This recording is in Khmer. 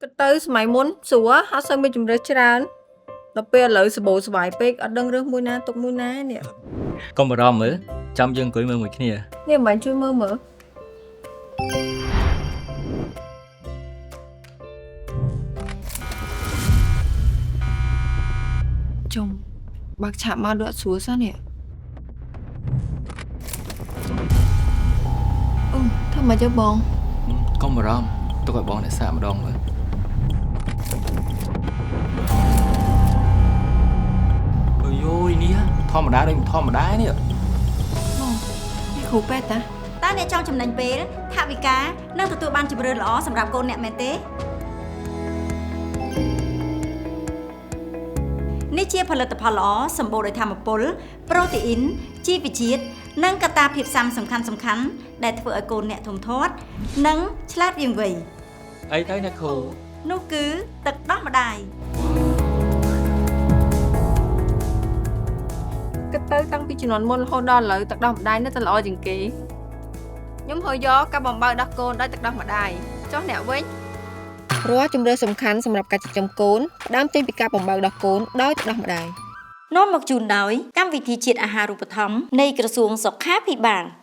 គិតទៅសម័យមុនស្រួលអត់សូវមានជម្រើសច្រើនដល់ពេលឥឡូវសបោសបាយពេកអត់ដឹងរើសមួយណាទុកមួយណានេះ កុំបារម្ភមើលចាំយើងអង្គុយមើលមួយគ្នា នេះមិនជួយមើលមើលជុំបើកឆាកមកដូចអត់ស្រួលសោះនេះអូធ្វើមកចុះបង កុំបារម្ភទុកឲ្យបងអ្នកសាកម្ដងមើលអូយយនេះធម្មតាដូចមិនធម្មតានេះ បងនេះគ្រូពេទ្យតា តើអ្នកចង់ចំណេញពេលថវិកានិងទទួលបានជម្រើសល្អសម្រាប់កូនអ្នកមែនទេនេះជាផលិតផលល្អសម្បូរដោយធម៌ពល ប្រូតេអ៊ីនជីវជាតិនិងកត្តាភាពស៊ាំសំខាន់សំខាន់ៗដែលធ្វើឲ្យកូនអ្នកធំធាត់និងឆ្លាតវាងវៃ អីទៅអ្នកគ្រូ នោះគឺទឹកដោះម្ដាយ គិតទៅតាំងពីជំនាន់មុនរហូតដល់ឥឡូវទឹកដោះម្ដាយនៅតែល្អជាងគេខ្ញុំហៅយកការបំបើដោះកូនដោយទឹកដោះម្ដាយចុះអ្នកវិញរាល់ជម្រើសសំខាន់សម្រាប់ការចិញ្ចឹមកូនផ្ដើមចេញពីការបំបើដោះកូនដោយទឹកដោះម្ដាយ នាំមកជូនដោយកម្មវិធីជាតិអាហារូបត្ថម្ភនៃក្រសួងសុខាភិបាល។